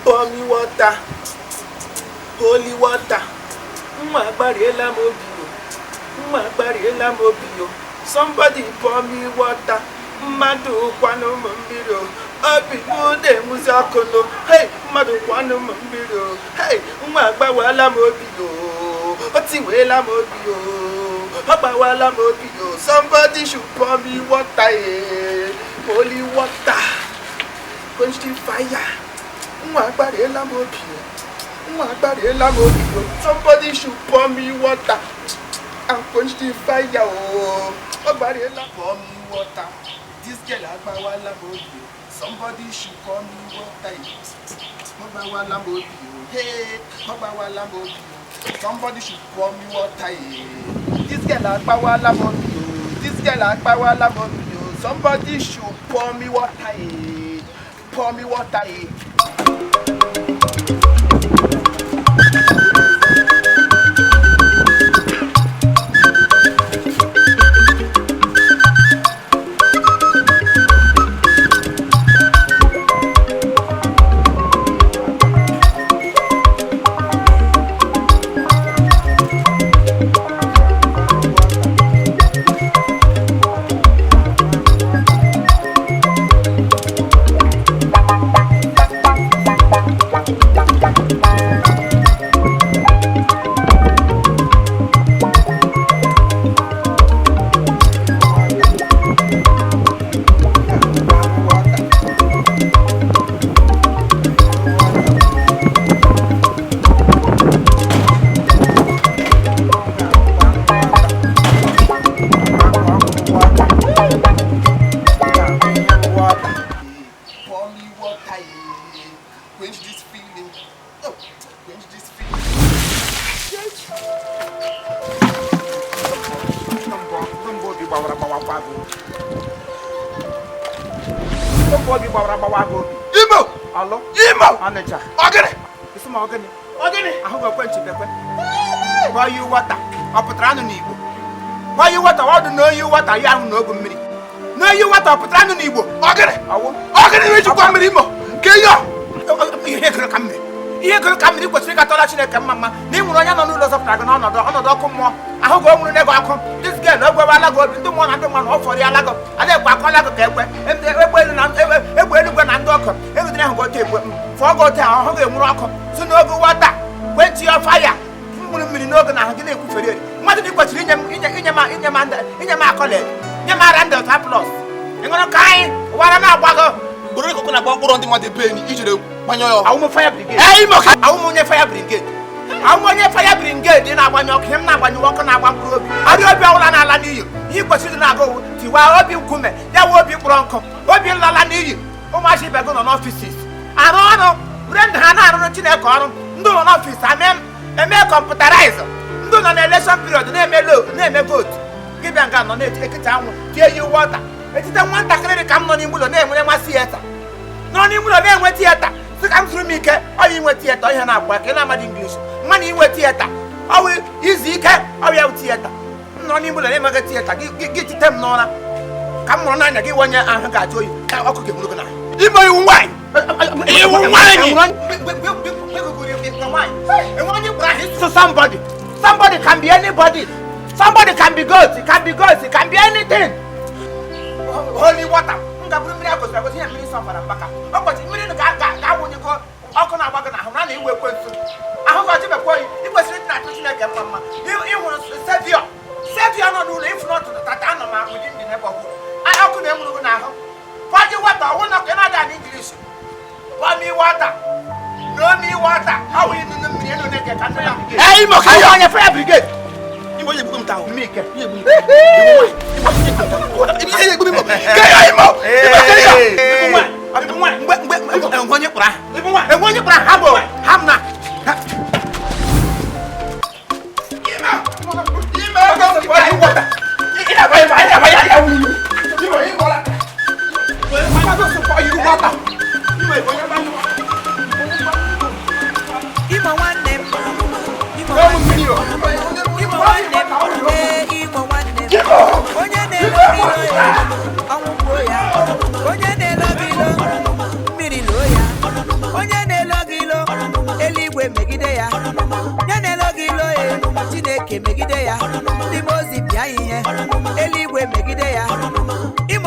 Pour me water, holy water. Nwa agbariela m obi o, nwa agbariela m obi o. Somebody pour me water. Mmadụ kwanụ m mmiri o, obi m na-enwuzi ọkụ nụ. Hey, mmadụ kwanụ m mmiri o. Hey, nwa agbawala m obi o, o tiweela m obi o, ọ gbawala m obi o. Somebody should pour me water, eh. Holy water, quench the fire. Nwa agbariela m obi o, nwa agbariela m obi o. Somebody should pour me water and quench the fire o. Ọ gbariela. Pour me water, this girl agbawala m obi o. Somebody should pour me water. Ọ gbawala m obi o. Hey, ọ gbawala m obi o. Somebody should pour me water, eh. This girl agbawala m obi o. This girl agbawala m obi o. Somebody should pour me water, eh. Pour me water, eh. Pour me water, eh. Quench this feeling. Oh, quench this feeling. Mbọ obi gbawara gbawakwa gị obi. Mbọ obi gbawara gbawa gị obi. Imo! Ọlụ. Imo! Ọnịcha. Ogene! Isi ma ọgịnị? Ogene! Ahụ gị ekwe nchibekwe. Pour you water. Ọ pụtara anụ n'Igbo? Pour you water, ọ dị n'oyi water ya ahụ n'ogu mmiri. N'oyi water ọ pụtara anụ n'Igbo? Ogene! Ọwụ. Ogene iwe jikwa mmiri Imo! Ka ihe! Ihe gụrụ ka mmiri. Ihe gụrụ ka mmiri kwesịrị ịgatọla Chineke mma mma na ị nwere onye nọ n'ụlọ zọpụtara gị n'ọnọdụ ọnọdụ ọkụ mmụọ. Ahụ gị o nwuru n'ego ọkụ. This girl ogwewala gị obi, ndị mmụọ na ndị mmadụ ọ fọrọ ya gị. Ada ekwe akọla gị ka ekwe. Egbe elu na egbe eluigwe na ndị ọkụ. Egidere ahụ gị otu ekwe. Fọọ gị otu ahụ gị enwuru ọkụ. Si n'oge water quench your fire. Mkpụrụ mmiri n'oge na ahụ gị na-ekwufere eri. Mmadụ na ị kwesịrị inye m inye inye m inye m inye m accolade. Nye m round of applause. Ị ṅụrụ ka anyị ụwara na-agbago. Ugboro ole ka ọkụ na-agba mkpụrụ ndị mmadụ ebe enyi ijere gbanyụọ ya ọkụ? Awụ m fire brigade. Ee, Imo ka! Awụ m onye fire brigade. Awụ m onye fire brigade na-agbanye ọkụ. Ihe m na-agbanye ọkụ na-agba mkpụrụ obi. Arị obi ọbụla na-ala n'iyi. Ihe ị kwesịrị na-agụ owu tiwaa obi nkume ya wụ obi kpọrọ nkụ, obi nlala n'iyi. Ụmụazị ibe gị nọ n'offices arụ ọrụ were ndụ ha na-arụrụ Chineke ọrụ. Ndị nọ n'office ame eme computerize, ndị nọ na election period na-eme lo na-eme vote. Gị bịa nga nọ na-ekete anwụ tie yi water etite. Nwatakịrị dị ka m nọ n'ime ụlọ na-enwere nwa theatre, nọ n'ime ụlọ na-enwe theatre, sị ka m zụrụ m ike ọya inwe theatre. Ihe na-agba ka ị na-amadị English mmanụ inwe theatre, ọwụ izu ike ọrịa theatre. M nọ n'ime ụlọ na-enweghị theatre, gị tite m n'ụra ka m mụrụ n'anya gị onye ahụ ga-ajụ oyi ka ọkụ ga-enwuru gị n'ahụ. Imo, iwu nwaanyị! Iwu nwaanyị! So somebody, somebody can be anybody. Somebody can be goat, it can be goat, it can be anything. Holy water. M ga-abụrụ mmiri agosiri agosi ihe mmiri sọfara mbaka. Ọ kwesịrị mmiri ga-awụnyego ọkụ na-agba gị n'ahụ na na iwe ekwensu. Ahụ gị ọchịbekwa oyi, ị kwesịrị ịdị na-atụ Chineke mma mma. Ịhụrụ savior, savior nọ n'ụlọ ịfụ n'ọtụ tata anọ m within the neighborhood. Ọkụ na-enwuru gị n'ahụ. Pour you water, ọwụ na ka ị na-ada n'English. Pour me water. No me water. How will you know mmiri enu na-eke ka fire brigade? Ee, Imo ka Awụ ihe! onye fire brigade. Imo, ihe egbugo m taa o. Mmike. Ihe egbu m. Ihe egbu m Imo! Ka ihe Imo! Imo ka ihe! Mgbe enwe onye kpọrọ aha. Enwe onye kpọrọ aha ha bụ ha m na. Imo! Imo! Imo! Water! Ị na-agbanye m, ị na-agbanye ya wuru. Imo, Imo la. Water! Imo, onye gbanye. Imo nwanne m, Imo Imo nwanne m, mmiri o. Imo nwanne m, ee, Imo nwanne m. Onye na-elo gị ilo ya, ọnwụ gbuo ya. Onye na-elo gị ilo, mmiri loo ya. Onye na-elo gị Chineke megide ya, ndị mmụọ ozi pịa ya ihe, eluigwe megide ya.